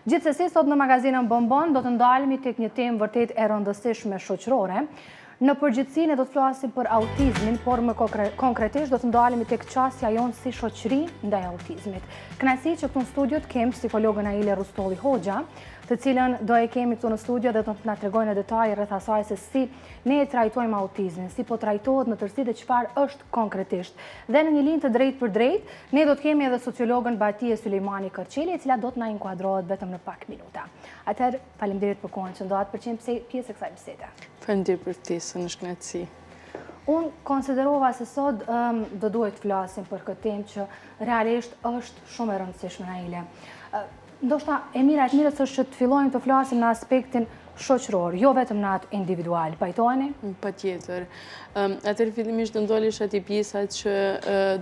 Gjithsesi, sot në magazinën Bonbon do të ndalemi tek një temë vërtet e rëndësishme shoqërore. Në përgjithësi ne do të flasim për autizmin, por më konkretisht do të ndalemi tek qasja jonë si shoqëri ndaj autizmit. Kënaqësi që këtu në studio të kemi psikologen Naile Rustolli Hoxha, të cilën do e kemi këtu në studio dhe do të na tregojë në detaje rreth asaj se si ne e trajtojmë autizmin, si po trajtohet në tërësi dhe çfarë është konkretisht. Dhe në një linjë të drejtpërdrejtë, ne do të kemi edhe sociologen Batije Sylejmani Kërçeli, e cila do të na inkuadrohet vetëm në pak minuta. Atëherë, faleminderit për kohën që ndatë për qenë pjesë e kësaj bisede. Faleminderit për ftesën, është kënaqësi. Unë konsiderova se sot do duhet të flasim për këtë temë që realisht është shumë e rëndësishme Naile. Ndoshta e mira e të mirës është që të fillojmë të flasim në aspektin shoqëror, jo vetëm në atë individual. Pajtoheni? Mm, patjetër. Atëherë fillimisht do ndalesha te pjesa që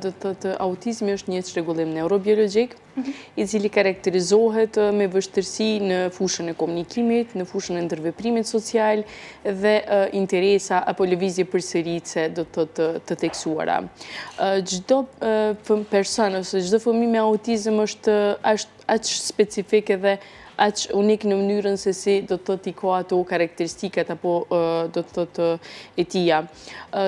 do të thotë autizmi është një çrregullim neurobiologjik, mhm. i cili karakterizohet me vështirësi në fushën e komunikimit, në fushën e ndërveprimit social dhe interesa apo lëvizje përsëritëse do të thotë të theksuara. Çdo person ose çdo fëmijë me autizëm është aq specifik edhe aq unik në mënyrën se si do të thotë i ka ato karakteristikat apo do të thotë e tija.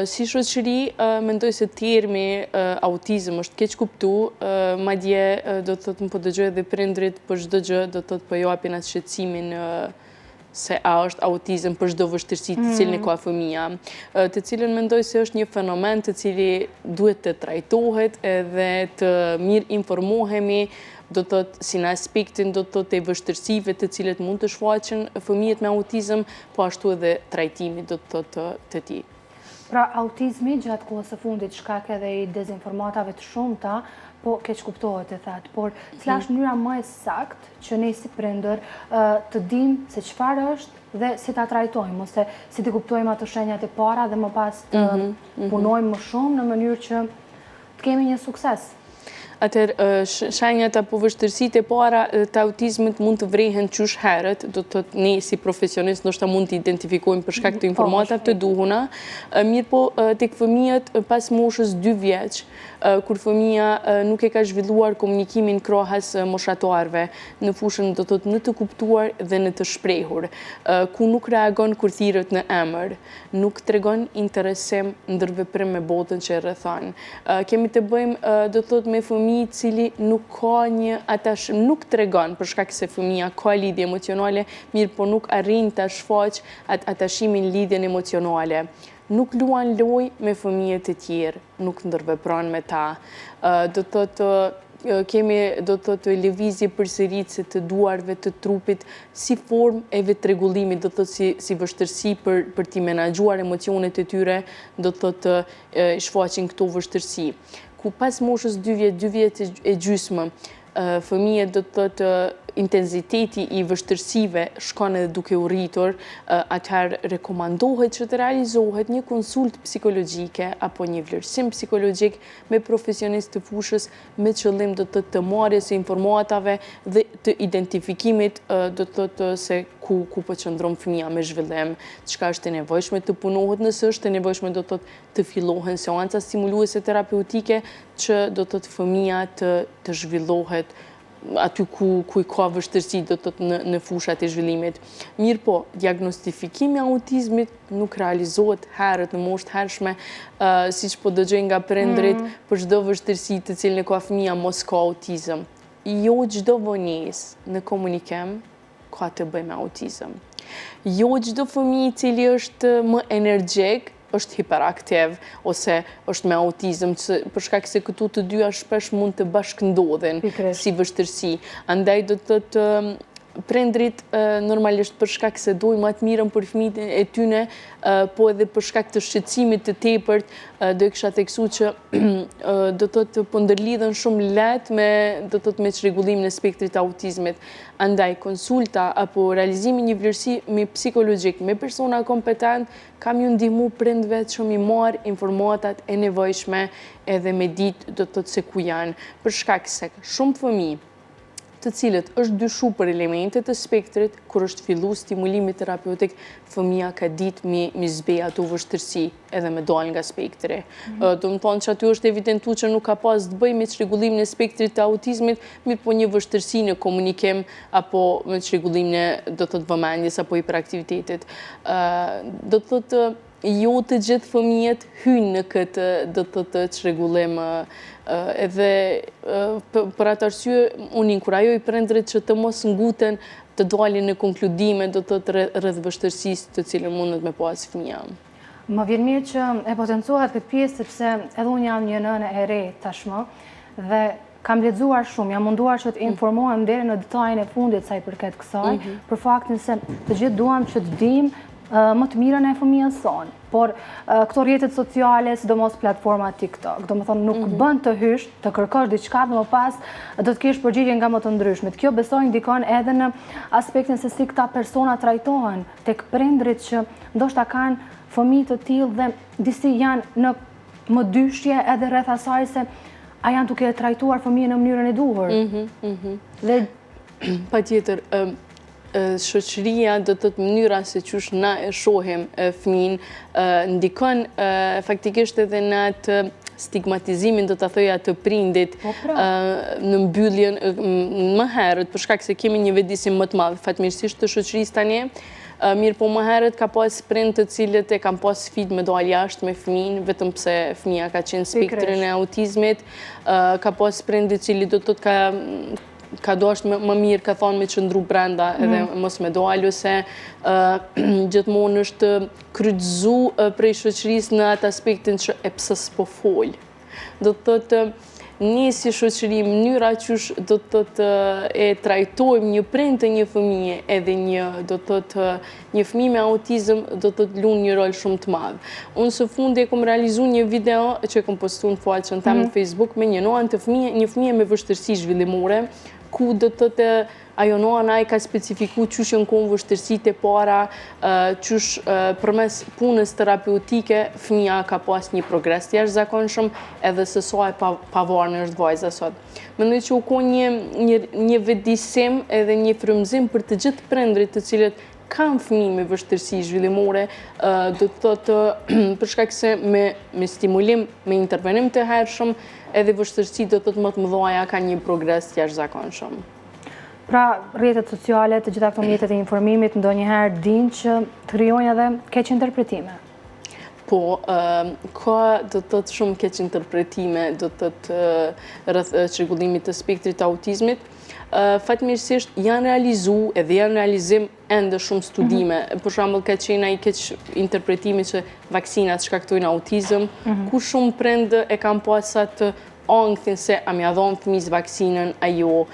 Si shoqëri, mendoj se termi autizëm është keqkuptu, madje do të thotë unë po dëgjoj edhe prindrit për çdo gjë do të thotë po japin atë shqetësimin se a është autizëm për çdo vështirësi të cilën e mm. ka fëmija, të cilën mendoj se është një fenomen të cili duhet të trajtohet edhe të mirinformohemi, do të thotë si në aspektin do të thotë të vështirësive të cilët mund të shfaqen fëmijët me autizëm, po ashtu edhe trajtimi do të thotë të tij. Pra, autizmi gjatë kohës së fundit shkak edhe i dezinformatave të shumta, po keqkuptohet e thatë, por cila është mënyra më e saktë që ne si prindër të dimë se çfarë është dhe si ta trajtojmë, ose si t'i kuptojmë ato shenjat e para dhe më pas të mhm, mhm. punojmë më shumë në mënyrë që të kemi një sukses. Atëherë, shenjat apo vështirësitë e para të autizmit mund të vrehen qysh herët, do të thotë ne si profesionistë ndoshta mund të identifikojmë për shkak të po, informatave të duhuna, mirëpo tek fëmijët pas moshës 2 vjeç, kur fëmija nuk e ka zhvilluar komunikimin krahas moshatarëve, në fushën do të thotë në të kuptuar dhe në të shprehur, ku nuk reagon kur thirret në emër, nuk tregon interesim ndërveprim me botën që e rrethon. Kemi të bëjmë, do të thotë, me fëmijë i cili nuk ka një atashim, nuk tregon për shkak se fëmija ka lidhje emocionale, mirëpo nuk arrin ta shfaqë atë atashimin lidhjen emocionale. Nuk luan lojë me fëmijët e tjerë, nuk ndërvepron me ta. Do të thotë, kemi do të thotë lëvizje përsëritëse të duarve të trupit si formë e vetërregullimit, do të thotë si si vështirësi për për t'i menaxhuar emocionet e tyre, do të thotë shfaqin këto vështirësi. Ku pas moshës 2 vjet, 2 vjet e gjysmë, fëmijët do të thotë intensiteti i vështirësive shkon edhe duke u rritur, atëherë rekomandohet që të realizohet një konsultë psikologjike apo një vlerësim psikologjik me profesionistë të fushës me qëllim do të thotë të marrjes së informatave dhe të identifikimit do të thotë se ku ku po qëndron fëmija me zhvillim, çka është e nevojshme të punohet, nëse është e nevojshme do të thotë të fillohen seanca stimuluese terapeutike që do të thotë fëmija të të zhvillohet aty ku ku i ka vështirësi do të thotë në në fushat e zhvillimit. Mirëpo, diagnostifikimi i autizmit nuk realizohet herët në moshë të hershme, siç po dëgjoj nga prindërit mm. për çdo vështirësi të cilën e ka fëmija mos ka autizëm. Jo çdo vonesë në komunikim ka të bëjë me autizëm. Jo çdo fëmijë i cili është më energjik, është hiperaktiv ose është me autizëm, për shkak se këtu të dyja shpesh mund të bashkëndodhin si vështirësi. Andaj do të thotë prindrit normalisht për shkak se dojnë ma të mirën për fëmijët e tyne, po edhe për shkak të shqetësimit të tepërt, do e kisha theksu që do të thotë po ndërlidhen shumë lehtë me do të thotë me çrregullimin e spektrit të autizmit. Andaj konsulta apo realizimi i një vlerësimi psikologjik me persona kompetent ka me ju ndihmu prindve që m'i marrë informatat e nevojshme edhe me ditë do të thotë se ku janë, për shkak se shumë fëmijë. të cilët është dyshu për elemente të spektrit, kur është fillu stimulimi terapeutik, fëmija ka ditë mi, mi zbe ato vështirësi edhe me dalë nga spektri. Mm -hmm. Domethonë që aty është evidentu që nuk ka pas të bëjë me çrregullimin e spektrit të autizmit, mirëpo një vështirësi në komunikim apo me çrregullimin e do të thotë vëmendjes apo hiperaktivitetit. Do të thotë jo të gjithë fëmijët hyjnë në këtë do të thotë çrregullim edhe për atë arsye unë inkurajoj prindërit që të mos nguten të dalin në konkludime do të thotë rreth vështirësisë të cilën mundet me pas fëmija. Më vjen mirë që e potencuat këtë pjesë sepse edhe unë jam një nënë e re tashmë dhe kam lexuar shumë, jam munduar që të informohem deri në detajin e fundit sa i përket kësaj, mhm. për faktin se të gjithë duam që të dimë më të mirën e fëmijës sonë. Por këto rrjetet sociale, sidomos platforma TikTok, domethënë nuk mhm. bën të hysh, të kërkosh diçka dhe më pas do të kesh përgjigje nga më të ndryshmet. Kjo besoj ndikon edhe në aspektin se si këta persona trajtohen tek prindrit që ndoshta kanë fëmijë të tillë dhe disi janë në mëdyshje edhe rreth asaj se a janë duke e trajtuar fëmijën në mënyrën e duhur. Mhm, mhm. Dhe patjetër shoqëria do të thotë mënyra se qysh na e shohim fëmijën ndikon faktikisht edhe në atë stigmatizimin do ta thoja të prindit po, pra. në mbylljen më herët për shkak se kemi një vetëdijesim më të madh fatmirësisht të shoqërisë tani Mirëpo më herët ka pas prind të cilët e kanë pas sfidë me dalë jashtë me fëmijën, vetëm pse fëmija ka qenë spektrin e autizmit, ka pas prind i cili do të thotë ka ka dashtë më mirë, ka thonë me qëndru brenda edhe mm. mos me dalë, ose gjithmonë është kryqëzu prej shoqërisë në atë aspektin që e pse s'po fol. Do të thotë, ne si shoqëri, mënyra qysh do të thotë e trajtojmë një prind të një fëmije edhe një, do të thotë, një fëmijë me autizëm, do të thotë lun një rol shumë të madh. Unë së fundi e kom realizu një video që e kom postu në faqen teme në mhm. Facebook me një nonë të fëmije, një fëmije me vështirësi zhvillimore, ku do të thotë Ajo noana i ka specifiku qysh janë konë vështirësitë e para, qysh përmes punës terapeutike fëmija ka pas një progres të jashtëzakonshëm edhe se sa e pavarun është vajza sot. Mendoj që u konë një, një, një vetëdijesim edhe një frymëzim për të gjithë prindërit të cilët kanë fëmijë me vështirësi zhvillimore, do të thotë për shkak se me, me stimulim, me intervenim të hershëm, edhe vështirësitë do të thotë më të mëdhaja kanë një progres të jashtëzakonshëm. Pra, rrjetet sociale, të gjitha këto mjetet e informimit, ndonjëherë dinë që të krijojnë edhe keqinterpretime. Po, ka do të thotë shumë keqinterpretime, do të thotë rreth çrregullimit të spektrit të autizmit. Fatmirësisht janë realizu edhe janë realizim ende shumë studime. Mhm. Për shembull, ka qenë ai keqinterpretimi që vaksinat shkaktojnë autizëm, mhm. ku shumë prind e kanë pas atë ankthin se a me ia dhonë fëmijës vaksinën, a jo.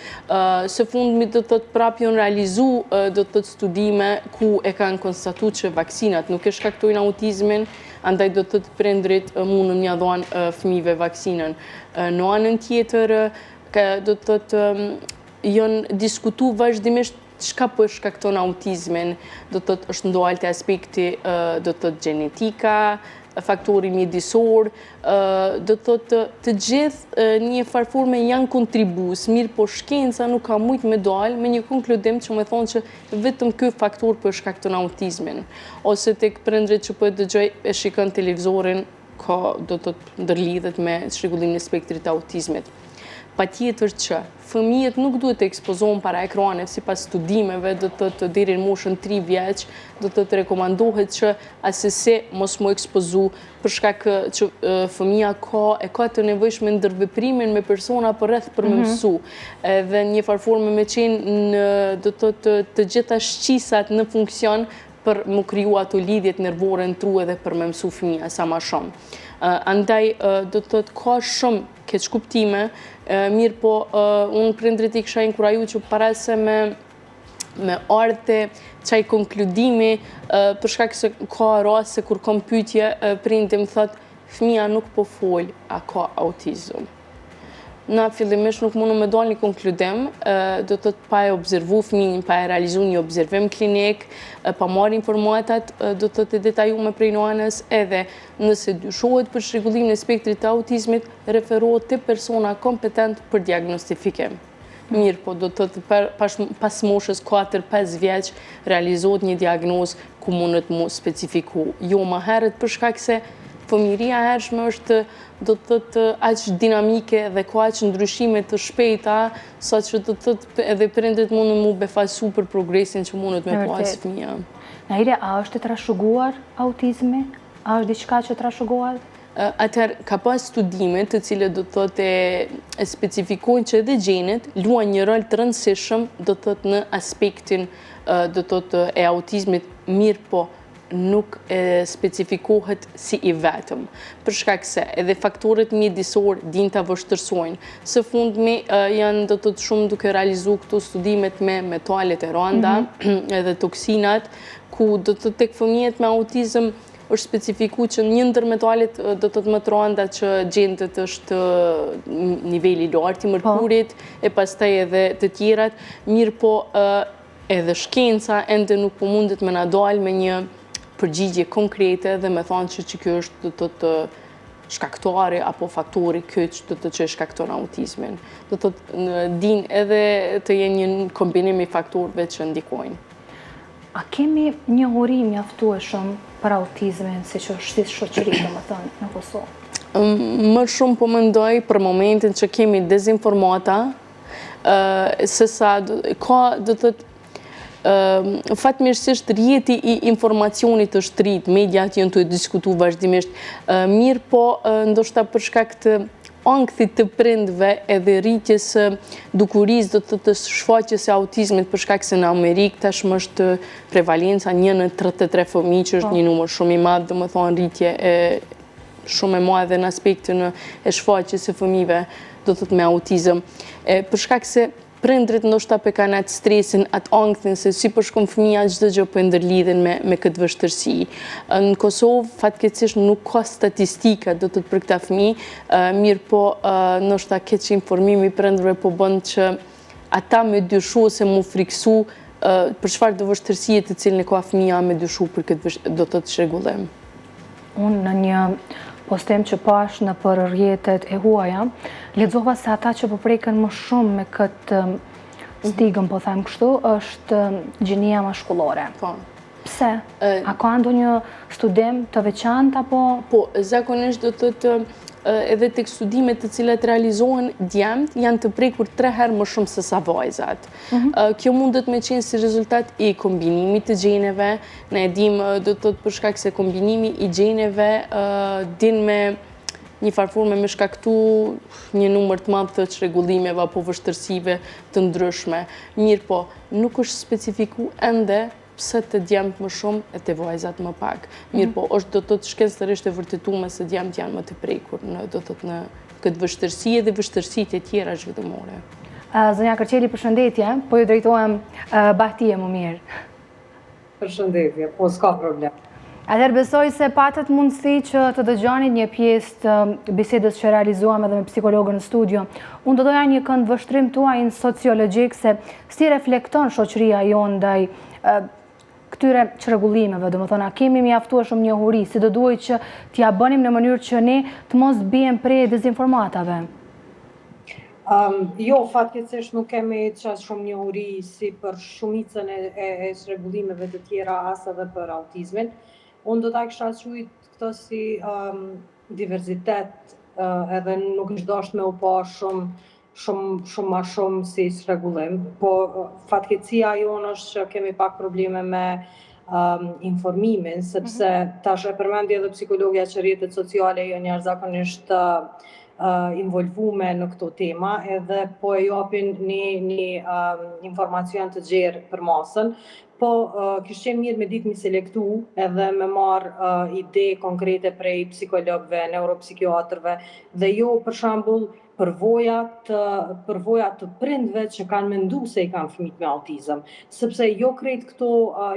Së fundmi do të thotë prapë janë realizu do të thotë studime ku e kanë konstatu që vaksinat nuk e shkaktojnë autizmin, andaj do të thotë prindrit mundën me ia dhonë fëmijëve vaksinën. Në anën tjetër, do të thotë janë diskutu vazhdimisht çka po e shkakton autizmin, do të thotë është ndalë te aspekti, do të thotë gjenetika, faktori mjedisor, do të thotë të gjithë një farë forme janë kontribues, mirëpo shkenca nuk ka mujtë me dalë me një konkludim që me thonë që vetëm ky faktor po e shkakton autizmin. Ose tek prindrit që po e dëgjoj e shikon televizorin, ka do të thotë ndërlidhet me çrregullimin e spektrit të autizmit. Patjetër që fëmijët nuk duhet të ekspozohen para ekraneve, sipas studimeve, do të thotë deri në moshën 3 vjeç, do të thotë rekomandohet që asesi mos m'u ekspozu për shkak që fëmija ka e ka të nevojshme ndërveprimin me persona përreth për me mhm. mësu. Edhe një farë forme me qenë në do të thotë të gjitha shqisat në funksion për m'u kriju ato lidhjet nervore në tru edhe për me mësu fëmija sa ma shumë. Andaj, do të thotë, ka shumë keqkuptime, mirëpo, unë prindrit i kisha inkuraju që para se me me ardhë te qaj konkludimi, për shkak se ka raste kur kom pytje, prindi më thotë, fëmija nuk po fol, a ka autizëm. Na fillimisht nuk mundëm me dalë një konkludim, do të thotë pa e observu fëmijën, pa e realizu një observim klinik, pa marrë informatat, do të thotë të detajume prej nënës, edhe nëse dyshohet për çrregullimin e spektrit të autizmit, referohet te persona kompetent për diagnostifikim. Mirëpo, do të thotë pas moshës 4-5 vjeç realizohet një diagnozë ku mundet mu specifiku. Jo ma herët për shkak se fëmijëria e hershme është do të thotë aq dinamike dhe ka aq ndryshime të shpejta, saqë do të thotë edhe prindërit mundën mu befasu për progresin që mundet me pas fëmija. Naile, a është e trashëguar autizmi? A është diçka që trashëgohet? Atëherë, ka pas studime të cilët do të thotë e specifikojnë që edhe gjenet luajnë një rol të rëndësishëm do të thotë në aspektin do të thotë e autizmit mirëpo nuk e specifikohet si i vetëm, për shkak se edhe faktorët mjedisorë dinë ta vështirësojnë. Së fundmi janë do të thotë shumë duke realizu këto studimet me metalet e randa mhm. edhe toksinat, ku do të thotë tek fëmijët me autizëm është specifiku që një ndër metalet do të thotë më të randa që gjendet është niveli i lartë i po. mërkurit, e pastaj edhe të tjerat, mirëpo edhe shkenca ende nuk po mundet me na dalë me një përgjigje konkrete dhe me thonë që që kjo është do të thotë shkaktari apo faktori kyç do të thotë që e shkakton autizmin. Do të thotë din edhe të jenë një kombinim i faktorëve që ndikojnë. A kemi njohuri mjaftueshëm për autizmin si që si shoqëri, domethënë, në Kosovë? Më shumë po mendoj për momentin që kemi dezinformata, se sa ka, do të thotë, fatmirësisht rrjeti i informacionit është rrit, mediat janë tu e diskutu vazhdimisht, mirëpo ndoshta për shkak të ankthit të prindve edhe rritjes së dukurisë do të thotë të shfaqjes së autizmit për shkak se në Amerikë tashmë është prevalenca 1 në 33 fëmijë që është po. një numër shumë i madh, domethënë rritje e shumë e madhe në aspektin e shfaqjes së fëmijëve do të thotë me autizëm. E, për shkak se Prindërit ndoshta po e kanë atë stresin, atë ankthin se si po shkon fëmija çdo gjë po e ndërlidhin me me këtë vështirësi. Në Kosovë fatkeqësisht nuk ka statistika do të thotë për këta fëmijë, mirëpo ndoshta keqinformimi i prindërve po bën që ata me dyshu ose mu frikësu për çfarëdo vështirësie të cilën e ka fëmija me dyshu për këtë do të thotë çrregullim. Unë në një postim që pashë nëpër rrjetet e huaja, lexova se ata që po preken më shumë me këtë stigëm, po them kështu, është gjinia mashkullore. Po. Pse? A ka ndonjë studim të veçantë apo? Po, zakonisht do të thotë edhe tek studimet të cilat realizohen djemtë janë të prekur tre herë më shumë se sa vajzat. Mhm. Kjo mundet me qenë si rezultat i kombinimit të gjeneve, Ne e dimë, do të thotë për shkak se kombinimi i gjeneve din me një farë forme me shkaktu një numër të madh të çrregullimeve apo vështirësive të ndryshme. Mirëpo, nuk është specifiku ende pse te djemtë më shumë e te vajzat më pak. Mhm. Mirëpo, është do të thotë shkencërisht e vërtetume se djemtë janë më të prekur në do të thotë në këtë vështirësi edhe vështirësitë e tjera zhvillimore. Zonja Kërçeli, përshëndetje, po ju drejtohem Bahtije më mirë. Përshëndetje, po s'ka problem. Atëherë besoj se patët mundësi që të dëgjonit një pjesë të bisedës që realizuam edhe me psikologen në studio. Unë do doja një këndvështrim tuajin sociologjik se si reflekton shoqëria jonë ndaj këtyre çrregullimeve, domethënë, a kemi mjaftueshëm njohuri, si do duhej që t'ia bënim në mënyrë që ne të mos biem pre e dezinformatave? Jo, fatkeqësisht nuk kemi qaq shumë njohuri si për shumicën e, e, e çrregullimeve të tjera, as edhe për autizmin. Unë do ta kisha quajt këtë si um, diversitet uh, edhe nuk është dashtë me u pa shumë shumë shumë ma shumë si çrregullim, po fatkeqësia jonë është që kemi pak probleme me um, informimin, sepse mm -hmm. tash e përmendi edhe psikologja që rrjetet sociale janë jashtëzakonisht uh, involvume në këto tema edhe po e japin një, një um, informacion të gjerë për masën, po uh, kish qenë mirë me ditë mi selektu edhe me marrë uh, ide konkrete prej psikologëve, neuropsikiatrëve dhe jo për shembull përvoja të përvoja të prindve që kanë mendu se i kanë fëmijët me autizëm, sepse jo krejt këto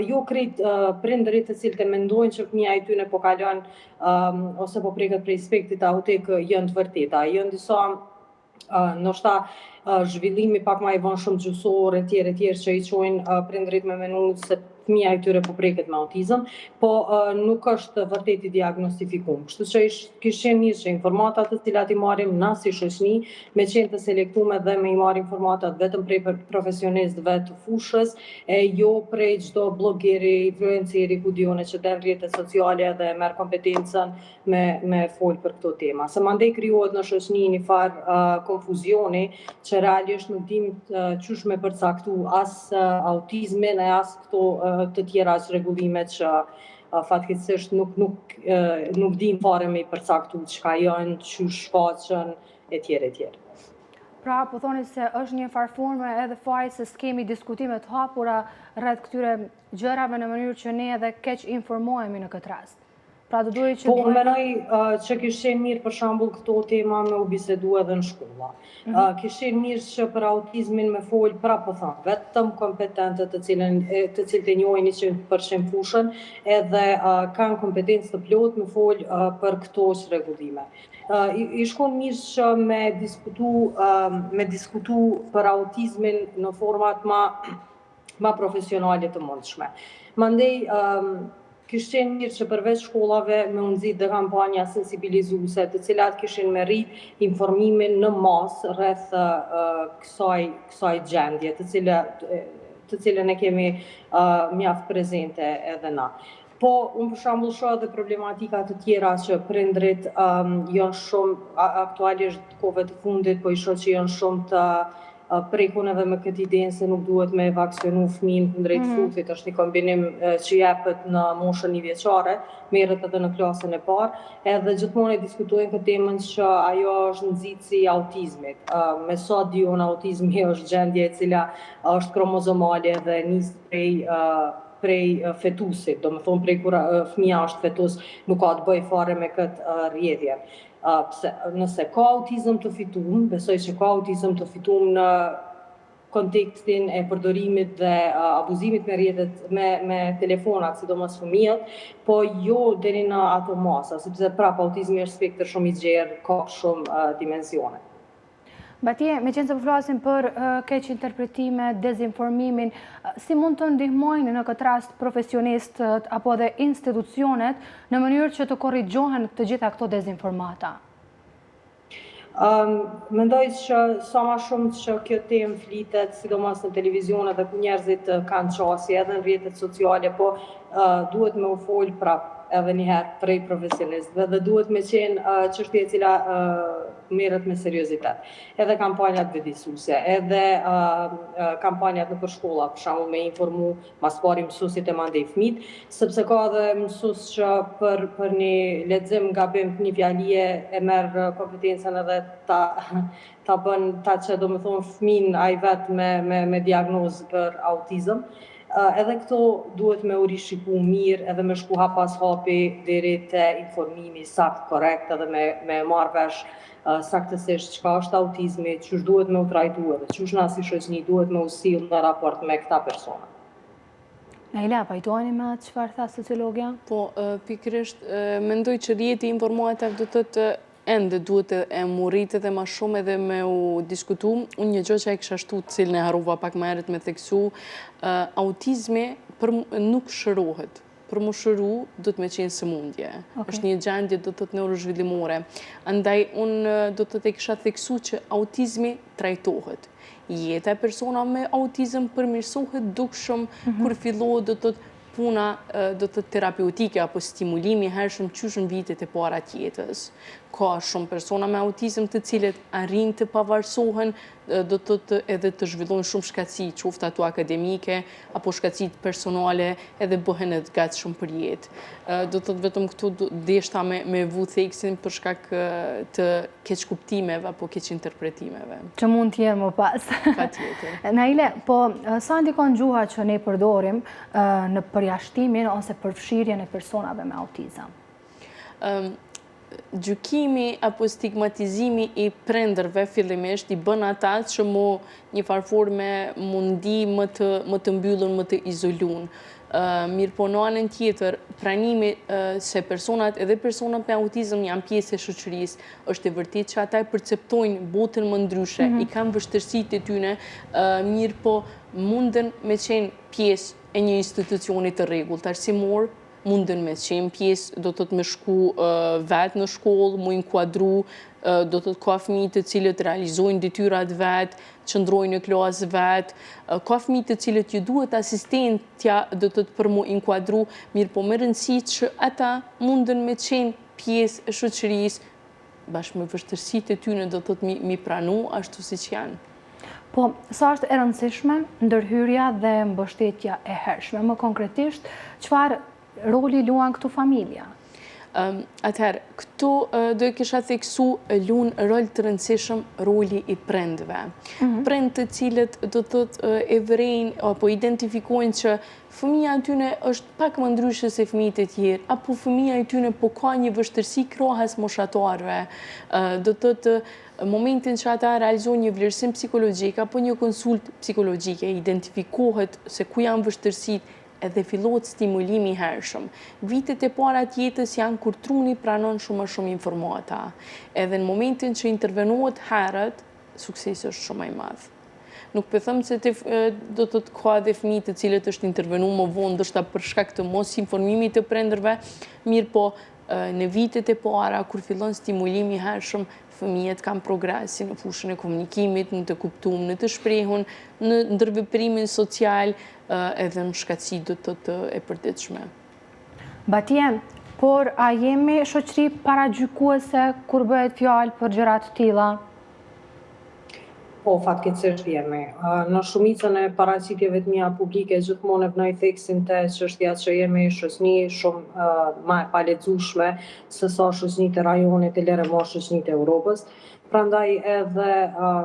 jo krejt prindërit të cilët e mendojnë që fëmija i tyre po kalon um, ose po preket prej spektrit autik janë të vërteta. Janë disa uh, ndoshta uh, zhvillimi pak ma i vonshëm gjuhësor e tjerë e tjerë që i çojnë uh, prindërit me menu se fëmija i tyre po preket me autizëm, po nuk është vërtet i diagnostifikum. Kështu që ish, kish qenë mirë që informatat të cilat i marrim na si shoqni, me qenë të selektume dhe me i marrë informatat vetëm prej profesionistëve të fushës, e jo prej çdo blogeri, influenceri, ku di unë që del rrjetet sociale dhe merr kompetencën me me fol për këto tema. Se mandej krijohet në shoqni një farë uh, konfuzioni që realisht nuk dim uh, qysh me përcaktu as uh, autizmin e as këto uh, të tjera çrregullime që uh, fatkeqësisht nuk nuk uh, nuk dim fare me i përcaktu çka janë, qysh shfaqen etj etj. Pra, po thoni se është një farë forme edhe faji se s'kemi diskutime të hapura rreth këtyre gjërave në mënyrë që ne edhe keqinformohemi në këtë rast. Pra do duhej që Po, unë mendoj uh, që kish qenë mirë për shembull këto tema me u bisedu edhe në shkolla. Mm -hmm. uh, kish qenë mirë që për autizmin me fol, pra po them, vetëm kompetentët të cilën të cilët e njohin 100% fushën, edhe uh, kanë kompetencë të plotë me fol uh, për këto çrregullime. Uh, ish kon mirë që me diskutu uh, me diskutu për autizmin në format ma ma profesionale të mundshme. Mandej, um, kish qenë mirë që përveç shkollave me u nxit dhe kampanja sensibilizuese, të cilat kishin me rrit informimin në masë rreth uh, kësaj kësaj gjendje, të cilë të cilën e kemi uh, mjaft prezente edhe na. Po, unë për shembull shoh edhe problematika të tjera që prindrit um, janë shumë aktualisht kohëve të fundit, po i shoh që janë shumë të prekun edhe me këtë idenë se nuk duhet me vaksinu fëmijën kundrejt mm -hmm. fruthit, është një kombinim që jepet në moshën një vjeçare, merret edhe në klasën e parë, edhe gjithmonë e diskutojnë këtë temën që ajo është nxitësi i autizmit. Me sa di unë autizmi është gjendje e cila është kromozomale dhe nis prej prej fetusit, domethonë prej kur fëmija është fetus, nuk ka të bëjë fare me këtë rrjedhje. Pse, nëse ka autizëm të fitum, besoj që ka autizëm të fitum në kontekstin e përdorimit dhe abuzimit me rrjetet me me telefonat, sidomos fëmijët, po jo deri në ato masa, sepse prap autizmi është spektër shumë i gjerë, ka shumë uh, dimensione. Batije, meqenëse po flasim për keqinterpretime, dezinformimin, si mund të ndihmojnë në këtë rast profesionistët apo edhe institucionet në mënyrë që të korrigjohen të gjitha këto dezinformata? Um, mendoj që sa ma shumë që kjo temë flitet, sidomos në televizione dhe ku njerëzit kanë qasje edhe në rrjetet sociale, po uh, duhet me u fol prap edhe një herë prej profesionistëve dhe duhet me qenë uh, çështje e cila uh, merret me seriozitet. Edhe kampanjat vetëdijësuese, edhe uh, kampanjat nëpër shkolla, për shembull me informu ma s'pari mësuesit e mandej fëmijët, sepse ka edhe mësues që për për një lexim gabim të një fjalie e merr kompetencën edhe ta ta bën ta që domethonë fëmin ai vet me me me diagnozë për autizëm. Edhe këto duhet me u rishiku mirë edhe me shku hap pas hapi deri te informimi sakt korrekt edhe me me marrë vesh saktësisht çka është autizmi, qysh duhet me u trajtu edhe qysh na si shoqni duhet me u sill në raport me këta persona. Naila, pajtoheni me atë çfarë tha sociologja? Po, pikërisht, mendoj që rrjeti i informatave do të thotë ende duhet e m'u rrit edhe ma shumë edhe me u diskutu. Unë një gjë që e kisha shtu të cilën e harrova pak më herët me theksu, autizmi nuk shërohet. Për m'u shëru, duhet me qenë sëmundje. është një gjendje do të thotë neurozhvillimore. Andaj, unë do të thotë e kisha theksu që autizmi trajtohet. Jeta e persona me autizëm përmirësohet dukshëm mhm. kur fillohet do të thotë puna do të thotë terapeutike apo stimulimi i hershëm qysh në vitet e para të jetës. Ka shumë persona me autizëm të cilët arrijnë të pavarësohen, do të thotë edhe të zhvillojnë shumë shkathtësi, qoftë ato akademike apo shkathtësi personale, edhe bëhen edhe të gatshëm për jetë. Do të thotë vetëm këtu deshta me me vu theksin për shkak të keqkuptimeve apo keqinterpretimeve. Që mund të jenë më pas. Patjetër. Naile, po sa ndikon gjuha që ne përdorim në përjashtimin ose përfshirjen e personave me autizëm? Gjykimi apo stigmatizimi i prindërve fillimisht i bën ata që mu një farë forme m'u ndi më të, më të mbyllun, më të izolun. Mirëpo në anën tjetër, pranimi se personat edhe personat me autizëm janë pjesë e shoqërisë, është e vërtetë që ata e perceptojnë botën më ndryshe, mhm. i kanë vështirësitë e tyne, mirëpo. Munden me qenë pjesë e një institucioni të rregullt arsimor, munden me qenë pjesë, do të thotë me shku vetë në shkollë, mu inkuadru, do të thotë ka fëmijë të cilët realizojnë detyrat vetë, qëndrojnë në klasë vetë, ka fëmijë të cilët ju duhet asistentja do të thotë për mu inkuadru, mirëpo me rëndësi që ata munden me qenë pjesë e shoqërisë, bashkë me vështirësitë e tyne do të thotë mi pranu ashtu siç janë. Po, sa është e rëndësishme ndërhyrja dhe mbështetja e hershme? Më konkretisht, çfarë roli luan këtu familja? Atëherë, këtu do e kisha theksu lun rol të rëndësishëm roli i prindve. Mhm. Prind të cilët do të thotë e vrejnë apo identifikojnë që fëmija e tyne është pak më ndryshe se fëmijët e tjerë, apo fëmija i tyne po ka një vështirësi krahas moshatarëve. Do të thotë momentin që ata realizojnë një vlerësim psikologjik apo një konsultë psikologjike, identifikohet se ku janë vështirësitë edhe fillohet stimulimi i hershëm. Vitet e para të jetës janë kur truni pranon shumë më shumë informata. Edhe në momentin që intervenohet herët, suksesi është shumë më i madh. Nuk po them se të, do të thotë ka edhe fëmijë të cilët është intervenu më vonë, ndoshta për shkak të mos informimit të prindërve, mirëpo në vitet e para, kur fillon stimulimi i hershëm, fëmijët kanë progres si në fushën e komunikimit, në të kuptum, në të shprehun, në ndërveprimin social, edhe në shkathtësi do të thotë e përditshme. Batije, por a jemi shoqëri paragjykuese kur bëhet fjalë për gjëra të tilla? Po, fatkeqësisht jemi. Në shumicën e paraqitjeve të mia publike gjithmonë e vnoj theksin te çështja që jemi shoqni shumë ma e palexueshme se sa shoqnitë e rajonit e lëre mo shoqnitë e Europës. Prandaj edhe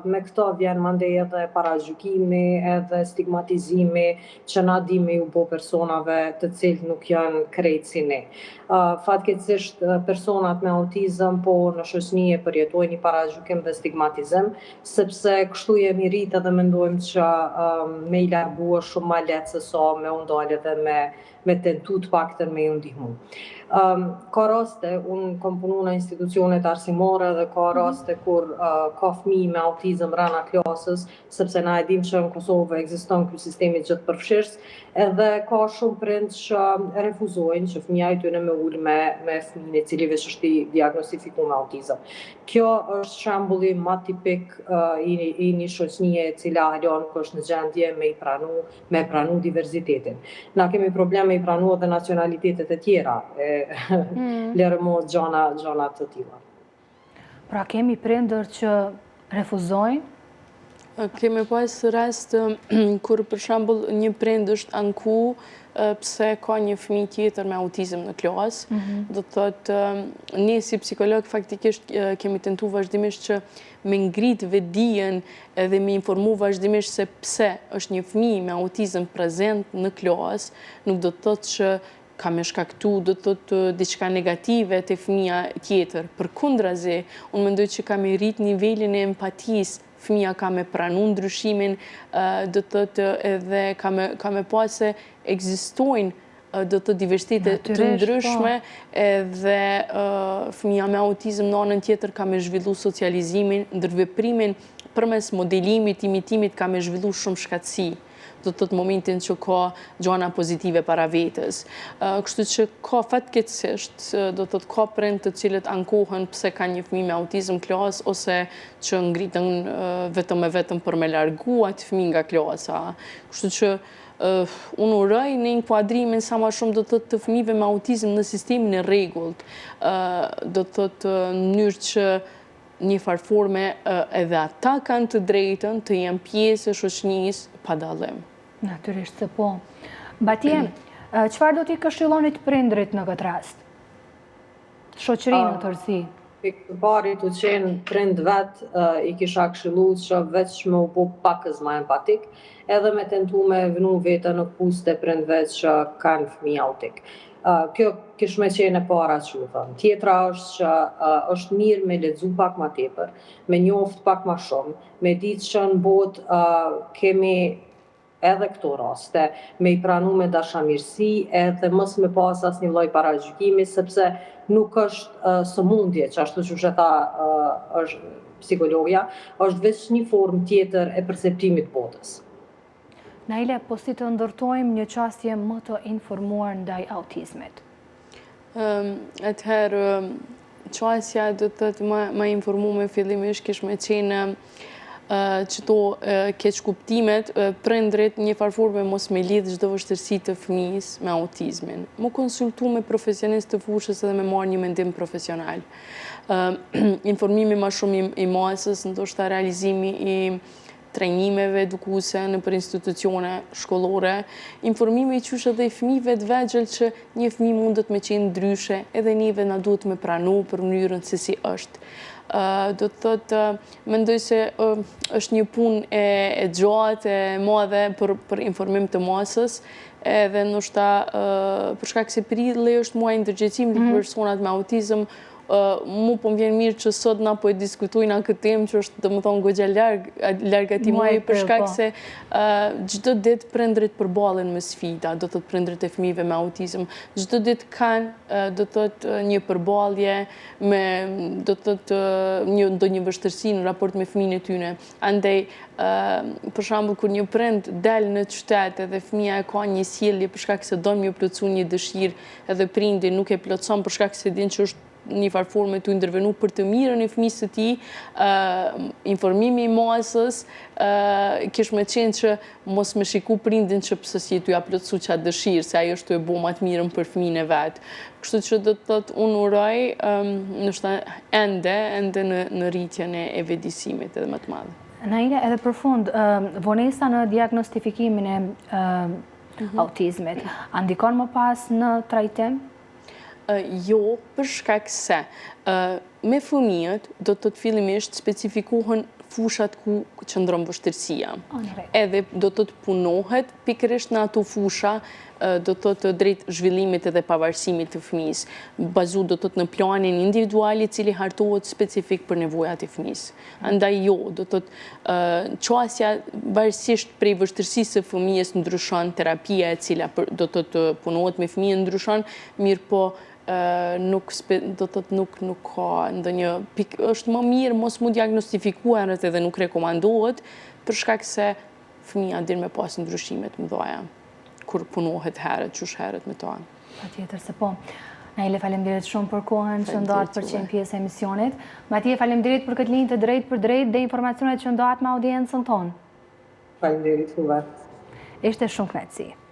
me këto vjen mandej edhe paragjykimi, edhe stigmatizimi që na dimë me ju bo personave të cilët nuk janë krejt si ne. Fatkeqësisht personat me autizëm po në shoqni e përjetojnë një paragjykim dhe stigmatizim, sepse kështu jemi rritë edhe mendojmë që me i largu është shumë ma lehtë se sa me u ndalë edhe me me tentu të paktën me ju ndihmu. Um, ka raste, unë kom punu në institucionet arsimore dhe ka mhm. raste kur uh, ka fëmijë me autizëm mrena klasës, sepse na e dim që në Kosovë ekziston ky sistemi gjithëpërfshirës, edhe ka shumë prind që refuzojnë që fëmija i tyne me u ul me, me fëmijën i cili veç është i diagnostifiku me autizëm. Kjo është shembulli ma tipik uh, i, i një shoqnie e cila hala nuk është në gjendje me i pranu me pranu diversitetin. Na kemi problem me i pranu edhe nacionalitetet e tjera, e, mm. lëre mo gjana, gjana të tilla. Pra kemi prindër që refuzojnë? Kemi pas rast kur për shembull një prind është anku pse ka një fëmijë tjetër me autizëm në klasë. Mhm. Do të thotë ne si psikolog faktikisht kemi tentu vazhdimisht që me ngrit vetëdijen edhe me informu vazhdimisht se pse është një fëmijë me autizëm prezent në klasë, nuk do të thotë që ka me shkaktu, do të thotë diçka negative te fëmija tjetër. Përkundrazi, unë mendoj që ka me rrit nivelin e empatisë, fëmija ka me pranu ndryshimin, do të thotë edhe ka me, ka me pa se ekzistojnë do të thotë diversitete të po. ndryshme edhe fëmija me autizëm në anën tjetër ka me zhvillu socializimin, ndërveprimin përmes modelimit, imitimit ka me zhvillu shumë shkathtësi do të thotë momentin që ka gjana pozitive para vetes. Kështu që ka fatkeqësisht, do të thotë ka prind të cilët ankohen pse ka një fëmijë me autizëm n'klasë ose që ngritën vetëm e vetëm për me largu atë fëmijë nga klasa. Kështu që Unë uroj në inkuadrimin sa ma shumë do të thotë të fëmijëve me autizëm në sistemin e rregullt, do të thotë në mënyrë që një farë forme edhe ata kanë të drejtën të jenë pjesë e shoqënisë pa dallim. Natyrisht se po. Batije, çfarë do t'i këshillonit prindërit në këtë rast? Shoqërinë në tërësi. Pikë së pari tu qenë prind vet, i kisha këshillu që veç me u bo pakëz ma empatik, edhe me tentu me vnu veten në këpucët e prindve që kanë fëmijë autik. Kjo kish me qenë e para që ju them. Tjetra është që është mirë me lexu pak ma tepër, me njoft pak ma shumë, me ditë që në botë kemi edhe këto raste, me i pranu me dashamirësi edhe mos me pas asnjë lloj paragjykimi, sepse nuk është sëmundje, që ashtu qysh e tha është psikologja, është veç një formë tjetër e perceptimit të botës. Naile, po si të ndërtojmë një qasje më të informuar ndaj autizmit? Atëherë, qasja do të thotë ma informume fillimisht kish me qenë qëto keqkuptimet, prindrit një farë forme mos me lidhë çdo vështirësi të fëmijës me autizmin. Mu konsultu me profesionist të fushës edhe me marrë një mendim profesional. Informimi ma shumë i masës, ndoshta realizimi i trajnimeve edukuese nëpër institucione shkollore, informimi qysh edhe i fëmijëve të vegjël që një fëmijë mundet me qenë ndryshe, edhe neve na duhet me pranu për mënyrën se si është. Do të thotë, mendoj se është një punë e gjatë, e madhe për, për informim të masës, edhe ndoshta për shkak se prilli është muaj i ndërgjegjësimit për mhm. personat me autizëm, Mu po më vjen mirë që sot na po e diskutojna këtë temë që është domethënë goxha larg, larg atij muaji për shkak po. se çdo ditë prindërit përballen me sfida, do të thotë prindërit e fëmijëve me autizëm, çdo ditë kanë do të thotë një përballje me do të thotë një ndonjë vështirësi në raport me fëmijën e tyne. Andaj për shembull kur një prind del në qytet edhe fëmija e ka një sjellje për shkak se don me ju plotësu një dëshirë edhe prindi nuk e plotëson për shkak se din që është një farë forme tu intervenu për të mirën e fëmijës së tij, informimi i masës, kish me qenë që mos me shiku prindin që pse s'je tu ja plotësu qatë dëshirë, se ai është tu e bo ma të mirën për fëmijën e vet. Kështu që do të thotë unë uroj, ndoshta ende, ende në, në rritjen e, e vetëdijësimit edhe më të madhe. Naile, edhe për fund, vonesa në diagnostifikimin e mhm. autizmit. A ndikon më pas në trajtim? Jo, për shkak se me fëmijët do të thotë fillimisht specifikohen fushat ku qëndron vështirësia. Edhe do të thotë punohet pikërisht në ato fusha do të thotë drejt zhvillimit edhe pavarësimit të fëmijës. Bazu do të thotë në planin individual i cili hartohet specifik për nevojat e fëmijës. Andaj jo, do të thotë qasja varësisht prej vështirësisë së fëmijës ndryshon, terapia e cila do të thotë punohet me fëmijën ndryshon, mirëpo nuk do të thotë nuk nuk ka ndonjë pikë, është më mirë mos mu diagnostifiku herët edhe nuk rekomandohet për shkak se fëmija din me pas ndryshime të mëdha kur punohet herët, qysh herët me ta. Patjetër se po. Naile, faleminderit shumë për kohën që ndatë për qenë pjesë e emisionit. Matije, faleminderit për këtë linjë të drejtpërdrejtë dhe informacionet që ndatë me audiencën tonë. Faleminderit juve. Ishte shumë kënaqësi.